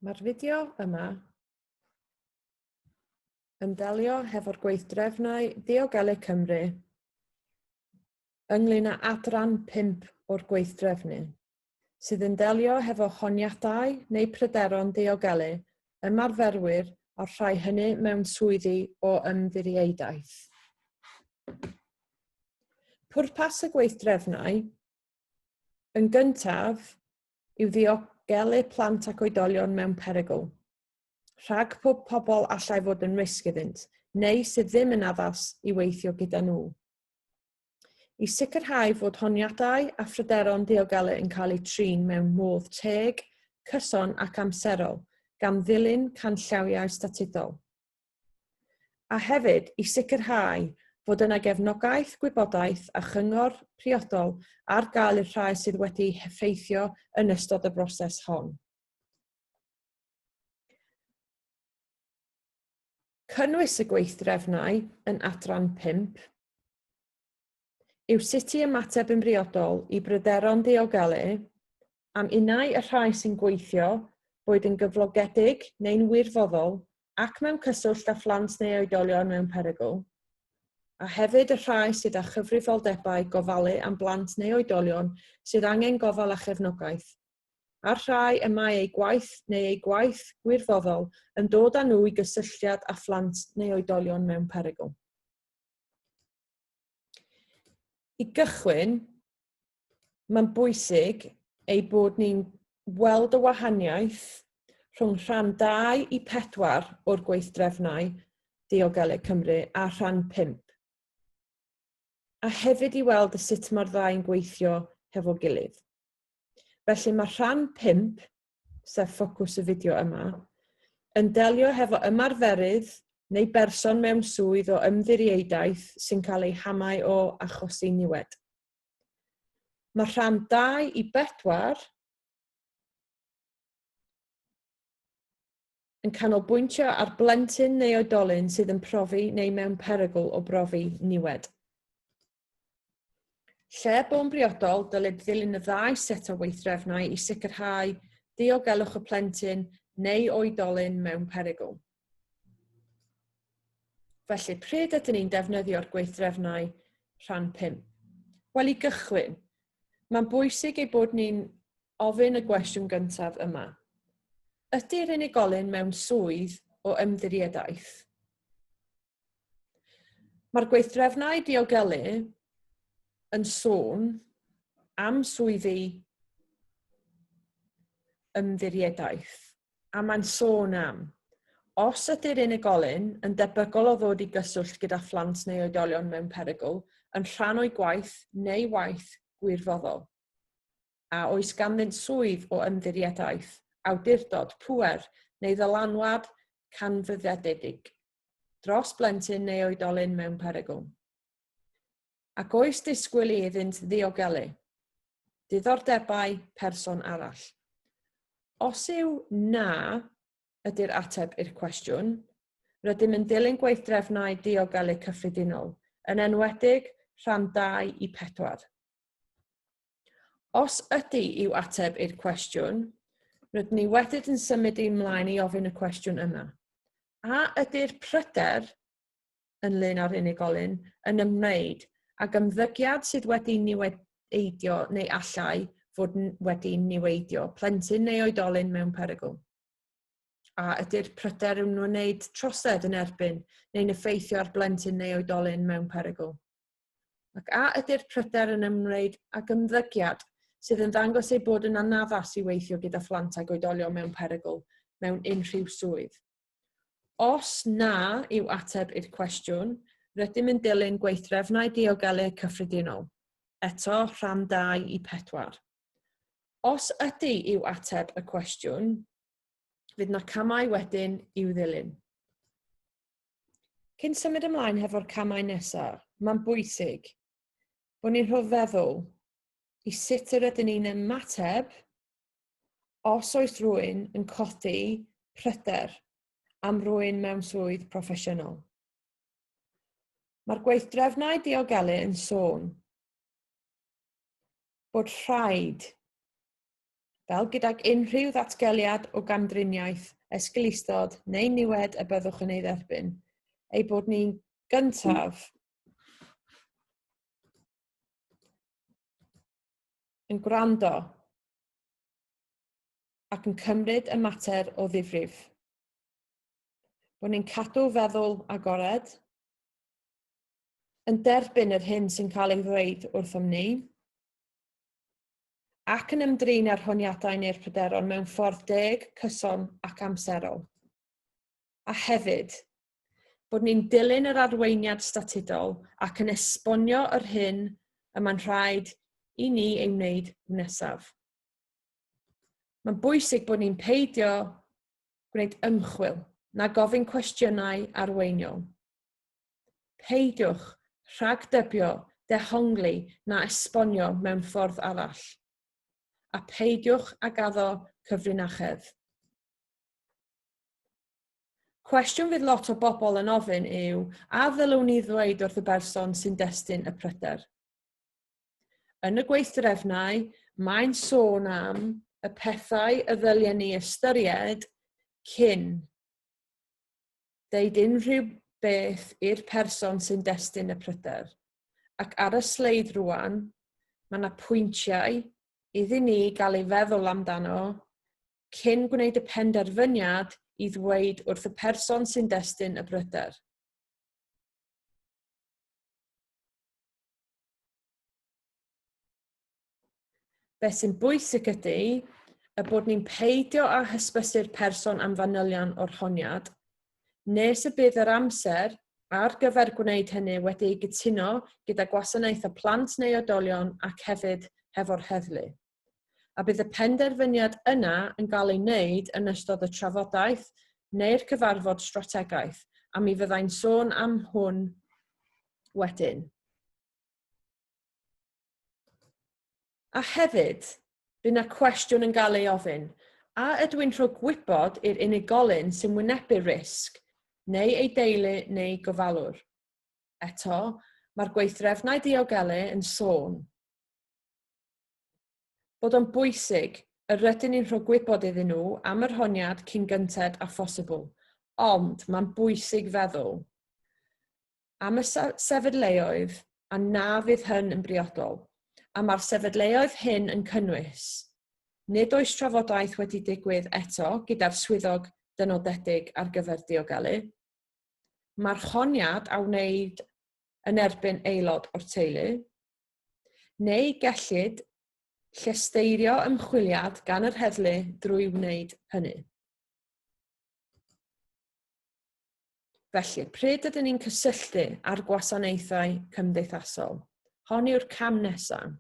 Mae'r fideo yma yn delio hefo'r gweithdrefnau Diogelu Cymru ynglyn â adran 5 o'r gweithdrefnu, sydd yn delio hefo honiadau neu pryderon diogelu ymarferwyr a'r rhai hynny mewn swyddi o ymddiriedaeth. Pwrpas y gweithdrefnau, yn gyntaf, yw ddiogelu plant ac oedolion mewn perygl, rhag pob pobl allai fod yn risg iddynt, neu sydd ddim yn addas i weithio gyda nhw. I sicrhau fod honiadau a phryderon diogelu yn cael eu trin mewn modd teg, cyson ac amserol, gan ddilyn canllawiau statudol. A hefyd i sicrhau fod yna gefnogaeth, gwybodaeth a chyngor priodol ar gael i'r rhai sydd wedi'u heffeithio yn ystod y broses hon. Cynnwys y gweithdrefnau yn adran 5 yw sut i ymateb yn briodol i bryderon diogelu am unai y rhai sy'n gweithio, boed yn gyflogedig neu'n wirfoddol, ac mewn cyswllt â phlant neu oedolion mewn perygl, a hefyd y rhai sydd â chyfrifoldebau gofalu am blant neu oedolion sydd angen gofal a chefnogaeth, a'r rhai y mae eu gwaith neu eu gwaith gwirfoddol yn dod â nhw i gysylltiad â phlant neu oedolion mewn perygl. I gychwyn, mae'n bwysig ei bod ni'n weld y wahaniaeth rhwng rhan 2 i 4 o'r gweithdrefnau Diogelu Cymru a rhan 5. A hefyd i weld y sut mae'r ddau'n gweithio hefo gilydd. Felly mae rhan 5 sef ffocws y fideo yma, yn delio hefo ymarferydd neu berson mewn swydd o ymddiriedaeth sy'n cael ei hamau o achosi niwed. Mae rhan 2 i 4 yn canolbwyntio ar blentyn neu oedolyn sydd yn profi neu mewn perygl o brofi niwed. Lle bo'n briodol, dylid ddilyn y ddau set o weithdrefnau i sicrhau diogelwch y plentyn neu oedolyn mewn perygl. Felly, pryd ydyn ni'n defnyddio'r gweithdrefnau rhan 5? Wel, i gychwyn, mae'n bwysig ei bod ni'n ofyn y gwestiwn gyntaf yma. Ydy'r unigolyn mewn swydd o ymddiriedaeth? Mae'r gweithdrefnau diogelu yn sôn am swyddi ymddiriedaeth, a mae'n sôn am os ydy'r unigolyn yn debygol o ddod i gyswllt gyda phlant neu oedolion mewn perygl yn rhan o'i gwaith neu waith gwirfoddol. A oes ganddynt swydd o ymddiriedaeth, awdurdod, pŵer neu ddylanwad canfyddedig dros blentyn neu oedolyn mewn perygl? Ac oes disgwyl i iddynt ddiogelu diddordebau person arall? Os yw na ydy'r ateb i'r cwestiwn, rydym yn dilyn gweithdrefnau diogelu cyffredinol, yn enwedig rhan 2 i 4. Os ydy yw ateb i'r cwestiwn, rydyn ni wedyn yn symud i ymlaen i ofyn y cwestiwn yma. A ydy'r pryder ynglyn â'r unigolyn yn ymwneud ag ymddygiad sydd wedi niweidio neu allai fod wedi niweidio plentyn neu oedolyn mewn perygl? A ydy'r pryder yn wneud trosedd yn erbyn neu'n effeithio ar blentyn neu oedolyn mewn perygl? Ac a ydy'r pryder yn ymwneud ag ymddygiad sydd yn ddangos ei bod yn anaddas i weithio gyda phlant ag oedolion mewn perygl mewn unrhyw swydd? Os na yw ateb i'r cwestiwn, rydym yn dilyn gweithdrefnau diogelu cyffredinol. Eto, rhan 2 i 4. Os ydy yw ateb y cwestiwn, fydd na camau wedyn i'w ddilyn. Cyn symud ymlaen hefo'r camau nesaf, mae'n bwysig bod ni'n rhoi feddwl i sut yr ydyn ni'n ymateb os oes rhywun yn codi pryder am rywun mewn swydd proffesiynol. Mae'r gweithdrefnau diogelu yn sôn bod rhaid. fel gydag unrhyw ddatgeliad o gamdriniaeth, esgeulustod neu niwed y byddwch yn ei dderbyn, ei bod ni'n gyntaf yn gwrando ac yn cymryd y mater o ddifrif. Bod ni'n cadw feddwl agored, yn derbyn yr hyn sy'n cael ei ddweud wrthom ni, ac yn ymdrin â'r honiadau neu'r pryderon mewn ffordd deg, cyson ac amserol. A hefyd, bod ni'n dilyn yr arweiniad statudol ac yn esbonio yr hyn y mae'n rhaid i ni ei wneud nesaf. Mae'n bwysig bod ni'n peidio gwneud ymchwil na gofyn cwestiynau arweiniol. Peidiwch rhagdybio, dehongli na esbonio mewn ffordd arall. A peidiwch ag addo cyfrinachedd. Cwestiwn fydd lot o bobl yn ofyn yw, a ddylwn ni ddweud wrth y berson sy'n destun y pryder? Yn y gweithdrefnau, mae'n sôn am y pethau y ddylien ni ystyried cyn deud unrhyw beth i'r person sy'n destun y pryder. Ac ar y sleid rwan, mae yna pwyntiau iddyn ni gael ei feddwl amdano cyn gwneud y penderfyniad i ddweud wrth y person sy'n destun y bryder. Beth sy'n bwysig ydy y bod ni'n peidio â hysbysu'r person am fanylion o'r honiad nes y bydd yr amser ar gyfer gwneud hynny wedi ei gytuno gyda gwasanaethau plant neu oedolion ac hefyd hefo'r heddlu. A bydd y penderfyniad yna yn cael ei wneud yn ystod y trafodaeth neu'r cyfarfod strategaeth, a mi fyddai'n sôn am hwn wedyn. A hefyd, bydd 'na cwestiwn yn gael ei ofyn, a ydw i'n rhoi gwybod i'r unigolyn sy'n wynebu risg, neu ei deulu neu gofalwr? Eto, mae'r gweithdrefnau diogelu yn sôn bod o'n bwysig yr ydyn ni'n rhoi gwybod iddyn nhw am yr honiad cyn gynted â phosibl, ond mae'n bwysig feddwl am y sefydleoedd a na fydd hyn yn briodol, a mae'r sefydleoedd hyn yn cynnwys, nid oes trafodaeth wedi digwydd eto gyda'r swyddog dynodedig ar gyfer diogelu, mae'r honiad a wneud yn erbyn aelod o'r teulu, neu gellid llesteirio ymchwiliad gan yr heddlu drwy wneud hynny. Felly, pryd ydyn ni'n cysylltu â'r gwasanaethau cymdeithasol? Hon yw'r cam nesaf.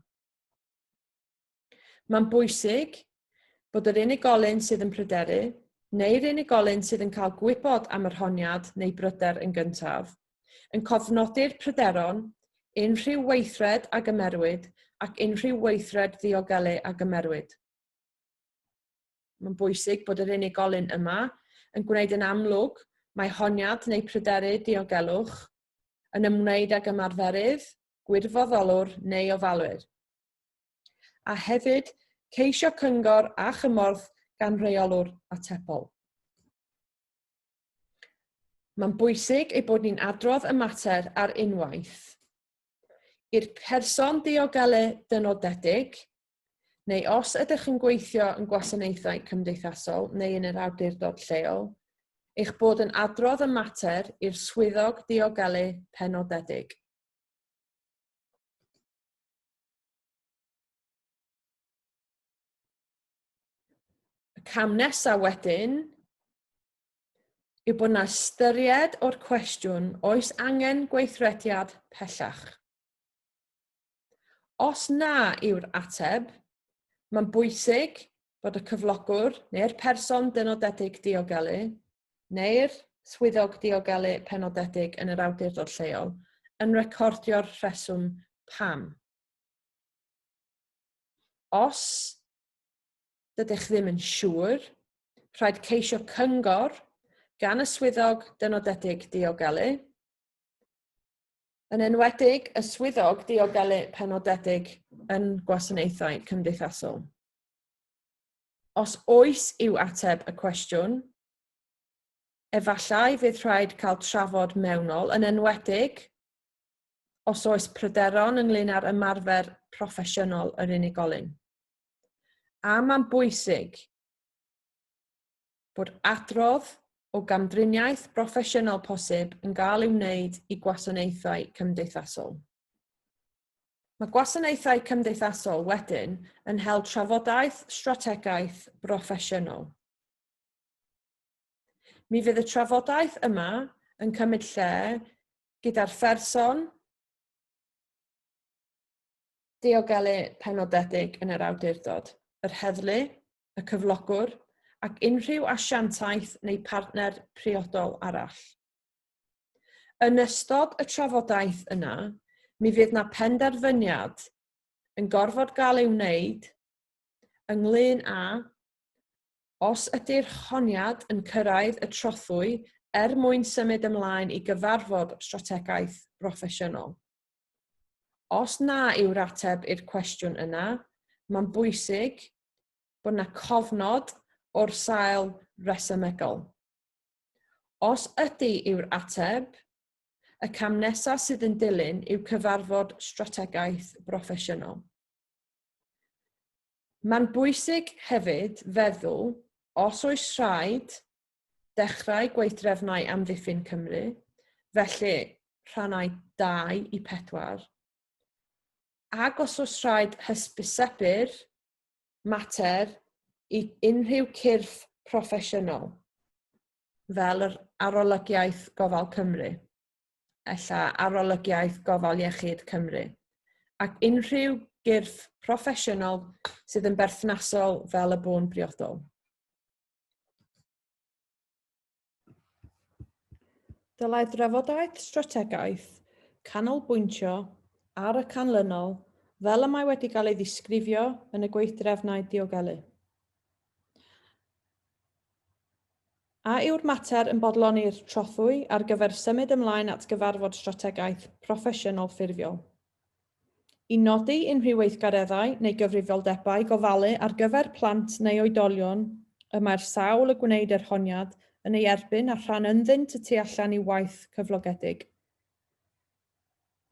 Mae'n bwysig bod yr unigolyn sydd yn pryderu, neu'r unigolyn sydd yn cael gwybod am yr honiad neu bryder yn gyntaf, yn cofnodi'r pryderon, unrhyw weithred a gymerwyd ac unrhyw weithred ddiogelu a gymerwyd. Mae'n bwysig bod yr unigolyn yma yn gwneud yn amlwg mae honiad neu pryderu diogelwch yn ymwneud ag ymarferydd, gwirfoddolwr neu ofalwyr. A hefyd, ceisio cyngor a chymorth gan reolwr atebol. Mae'n bwysig ei bod ni'n adrodd y mater ar unwaith i'r person diogelu dynodedig neu os ydych yn gweithio yn gwasanaethau cymdeithasol neu yn yr awdurdod lleol, eich bod yn adrodd y mater i'r swyddog diogelu penodedig. Y cam nesaf wedyn yw bod yna ystyried o'r cwestiwn oes angen gweithrediad pellach. Os na yw'r ateb, mae'n bwysig bod y cyflogwr neu'r person dynodedig diogelu neu'r swyddog diogelu penodedig yn yr awdurdod lleol yn recordio'r rheswm pam. Os dydych ddim yn siŵr, rhaid ceisio cyngor gan y swyddog dynodedig diogelu, yn enwedig y swyddog diogelu penodedig yn gwasanaethau cymdeithasol. Os oes yw ateb y cwestiwn, efallai fydd rhaid cael trafod mewnol, yn enwedig os oes pryderon ynglŷn â'r ymarfer proffesiynol yr unigolyn. A mae'n bwysig bod adrodd o gamdriniaeth broffesiynol posib yn gael ei wneud i gwasanaethau cymdeithasol. Mae gwasanaethau cymdeithasol wedyn yn hel trafodaeth strategaeth broffesiynol. Mi fydd y trafodaeth yma yn cymryd lle gyda'r pherson diogelu penodedig yn yr awdurdod, yr heddlu, y cyflogwr ac unrhyw asiantaeth neu partner priodol arall. Yn ystod y trafodaeth yna, mi fydd 'na penderfyniad yn gorfod gael ei wneud ynglyn â os ydy'r honiad yn cyrraedd y trothwy er mwyn symud ymlaen i gyfarfod strategaeth broffesiynol. Os na yw'r ateb i'r cwestiwn yna, mae'n bwysig bod 'na cofnod o'r sail resymegol. Os ydy yw'r ateb, y cam nesaf sydd yn dilyn yw cyfarfod strategaeth broffesiynol. Mae'n bwysig hefyd feddwl, os oes rhaid, dechrau gweithdrefnau amddiffyn Cymru, felly rhannau 2 i 4, ac os oes rhaid hysbysebu'r mater i unrhyw cyrff proffesiynol, fel yr Arolygiaeth Gofal Cymru. ella Arolygiaeth Gofal Iechyd Cymru, ac unrhyw gyrff proffesiynol sydd yn berthnasol fel y bo'n briodol. Dylai drafodaeth strategaeth canolbwyntio ar y canlynol fel y mae wedi cael ei ddisgrifio yn y gweithdrefnau diogelu. A yw'r mater yn bodloni'r trothwy ar gyfer symud ymlaen at gyfarfod strategaeth proffesiynol ffurfiol? I nodi unrhyw weithgareddau neu gyfrifoldebau gofalu ar gyfer plant neu oedolion y mae'r sawl y gwneud yr honiad yn ei erbyn a rhan ynddynt y tu allan i'w waith cyflogedig.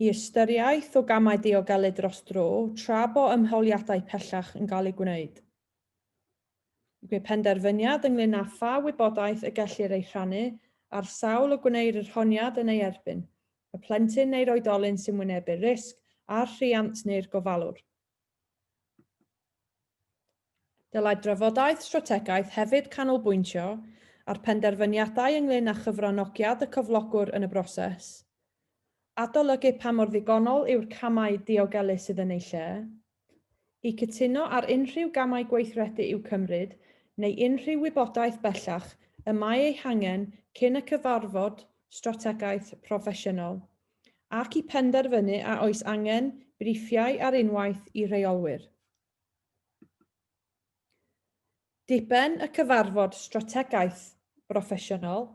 I ystyriaeth o gamau diogelu dros dro tra bo ymholiadau pellach yn cael eu gwneud. Gwneud penderfyniad ynglŷn â pha wybodaeth y gellir ei rhannu â'r sawl y gwneir yr honiad yn ei erbyn, y plentyn neu'r oedolyn sy'n wynebu'r risg, a'r rhiant neu'r gofalwr. Dylai drafodaeth strategaeth hefyd canolbwyntio ar penderfyniadau ynglŷn â chyfranogiad y cyflogwr yn y broses, adolygu pa mor ddigonol yw'r camau diogelu sydd yn eu lle, I cytuno ar unrhyw gamau gweithredu i'w cymryd neu unrhyw wybodaeth bellach y mae ei hangen cyn y cyfarfod strategaeth proffesiynol, ac i penderfynu a oes angen briffiau ar unwaith i reolwyr. Diben y cyfarfod strategaeth broffesiynol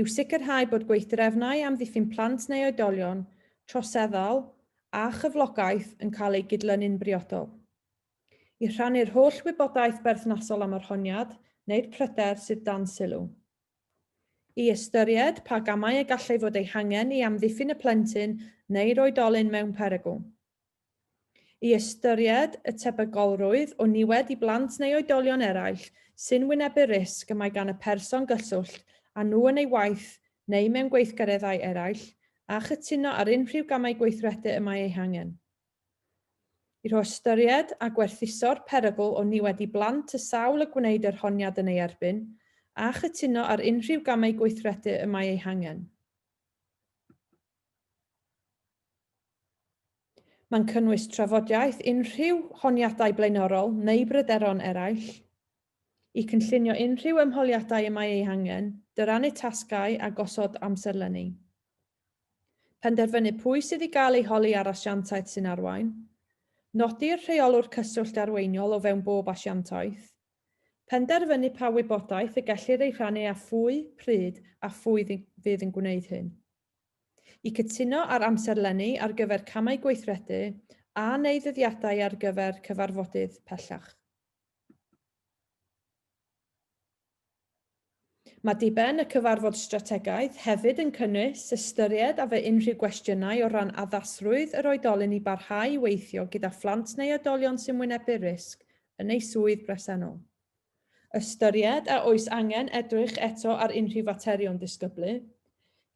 yw sicrhau bod gweithdrefnau amddiffyn plant neu oedolion troseddol a chyflogaeth yn cael eu gydlynu'n briodol. I rhannu'r holl wybodaeth berthnasol am yr honiad neu'r pryder sydd dan sylw. I ystyried pa gamau y gallai fod eu hangen i amddiffyn y plentyn neu'r oedolyn mewn perygl. I ystyried y tebygolrwydd o niwed i blant neu oedolion eraill sy'n wynebu'r risg y mae gan y person gyswllt â nhw yn ei waith neu mewn gweithgareddau eraill, a chytuno ar unrhyw gamau gweithredu y mae eu hangen. I rhoi ystyried a gwerthuso'r perygl o niwed i blant y sawl y gwneud yr honiad yn ei erbyn, a chytuno ar unrhyw gamau gweithredu y mae eu hangen. Mae'n cynnwys trafodiaeth unrhyw honiadau blaenorol neu bryderon eraill, i cynllunio unrhyw ymholiadau y mae eu hangen, dyrannu tasgau a gosod amserlenni. Penderfynu pwy sydd i gael ei holi a'r asiantaeth sy'n arwain. Nodi'r rheolwr cyswllt arweiniol o fewn bob asiantaeth. Penderfynu pa wybodaeth y gellir ei rhannu â phwy, pryd a phwy fydd yn gwneud hyn. I cytuno ar amserlenni ar gyfer camau gweithredu a neu ddyddiadau ar gyfer cyfarfodydd pellach. Mae diben y cyfarfod strategaeth hefyd yn cynnwys ystyried a fe unrhyw gwestiynau o ran addasrwydd yr oedolyn i barhau i weithio gyda phlant neu oedolion sy'n wynebu risg yn ei swydd bresennol. Ystyried a oes angen edrych eto ar unrhyw faterion disgyblu.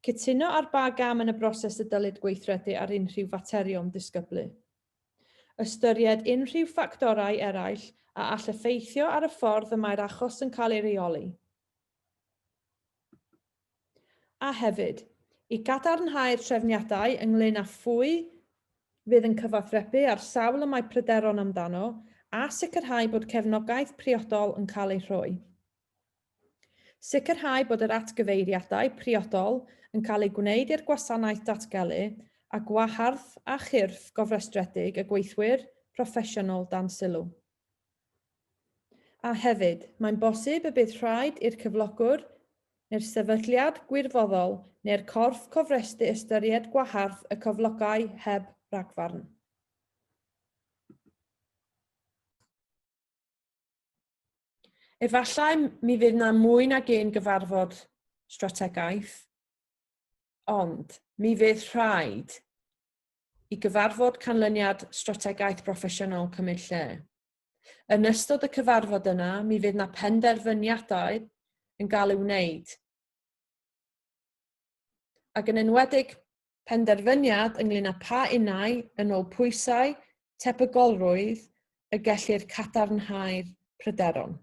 Cytuno ar ba gam yn y broses y dylid gweithredu ar unrhyw faterion disgyblu. Ystyried unrhyw ffactorau eraill a all effeithio ar y ffordd y mae'r achos yn cael ei reoli. A hefyd, i gadarnhau'r trefniadau ynglŷn â phwy fydd yn cyfathrebu â'r sawl y mae pryderon amdano a sicrhau bod cefnogaeth priodol yn cael ei rhoi. Sicrhau bod yr atgyfeiriadau priodol yn cael eu gwneud i'r gwasanaeth datgelu a gwahardd a chyrff gofrestredig y gweithwyr proffesiynol dan sylw. A hefyd, mae'n bosib y bydd rhaid i'r cyflogwr neu'r sefydliad gwirfoddol neu'r corff cofrestru ystyried gwahardd y cyflogai heb ragfarn. Efallai mi fydd 'na mwy nag un gyfarfod strategaeth, ond mi fydd rhaid i gyfarfod canlyniad strategaeth broffesiynol cymryd lle. Yn ystod y cyfarfod yna, mi fydd 'na penderfyniadau yn gael eu wneud, ac yn enwedig penderfyniad ynglŷn â pha unai, yn ôl pwysau, tebygolrwydd, y gellir cadarnhau'r pryderon.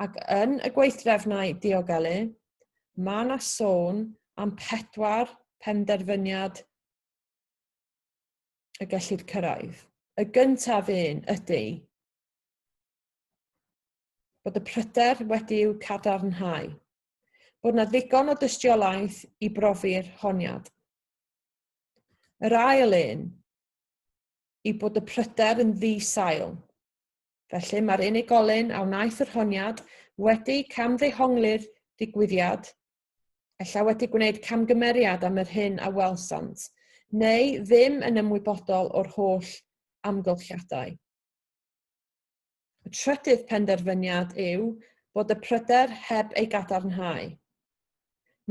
Ac yn y gweithdrefnau diogelu, mae yna sôn am pedwar penderfyniad y gellir cyrraedd. Y gyntaf un ydy bod y pryder wedi'w cadarnhau. Bod 'na ddigon o dystiolaeth i brofi'r honiad. Yr ail un yw bod y pryder yn ddi-sail. Felly mae'r unigolyn a wnaeth yr honiad wedi camddehongli'r digwyddiad, ella wedi gwneud camgymeriad am yr hyn a welsant, neu ddim yn ymwybodol o'r holl amgylchiadau. Y trydydd penderfyniad yw bod y pryder heb ei gadarnhau.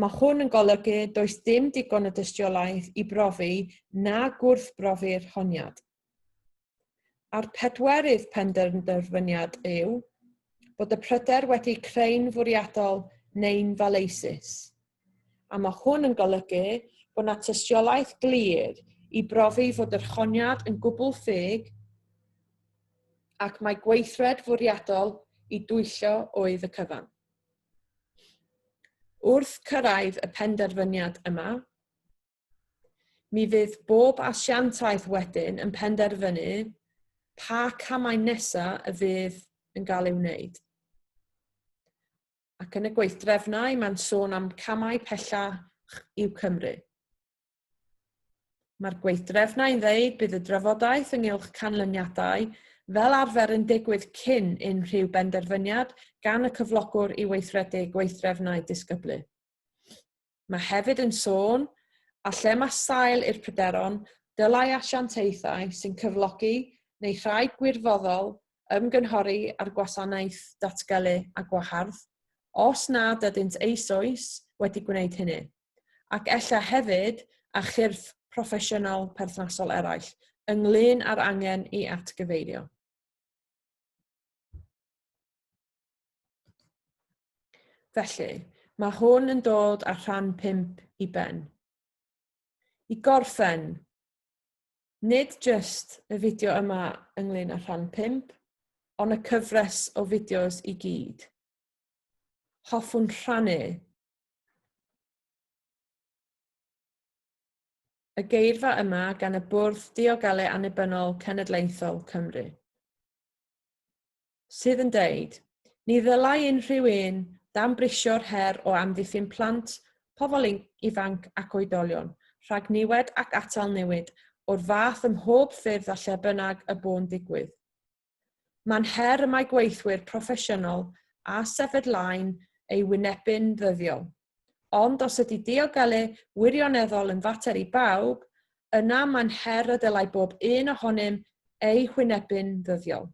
Mae hwn yn golygu does dim digon o dystiolaeth i brofi na gwrthbrofi'r honiad. A'r pedwerydd penderfyniad yw bod y pryder wedi creu'n fwriadol neu'n faleisus. A mae hwn yn golygu bod 'na tystiolaeth glir i brofi fod yr honiad yn gwbl ffug ac mae gweithred fwriadol i dwyllo oedd y cyfan. Wrth cyrraedd y penderfyniad yma, mi fydd bob asiantaeth wedyn yn penderfynu pa camau nesaf y fydd yn cael ei wneud. Ac yn y gweithdrefnau, mae'n sôn am camau pellach i'w Cymru. Mae'r gweithdrefnau yn ddeud bydd y drafodaeth ynghylch canlyniadau fel arfer yn digwydd cyn unrhyw benderfyniad gan y cyflogwr i weithredu gweithdrefnau disgyblu. Mae hefyd yn sôn, a lle mae sail i'r pryderon, dylai asiantaethau sy'n cyflogi neu rhai gwirfoddol ymgynghori â'r gwasanaeth datgelu a gwahardd, os nad ydynt eisoes wedi gwneud hynny, ac ella hefyd â chyrff proffesiynol perthnasol eraill, ynglŷn â'r angen i atgyfeirio. Felly, mae hwn yn dod â rhan 5 i ben. I gorffen, nid jyst y fideo yma ynglyn â rhan 5, ond y cyfres o fideos i gyd. Hoffwn rhannu y geirfa yma gan y Bwrdd Diogelu Annibynnol Cenedlaethol Cymru. sydd yn deud, Ni ddylai unrhyw un danbrisio'r her o amddiffyn plant, pobl ifanc ac oedolion rhag niwed ac atal newid o'r fath ym mhob ffyrdd a lle bynnag y bo'n digwydd. Mae'n her y mae gweithwyr proffesiynol a sefydlau'n ei wynebu'n ddyddiol. Ond os ydy diogelu wirioneddol yn fater i bawb, yna mae'n her y dylai bob un ohonym ei hwynebu'n ddyddiol.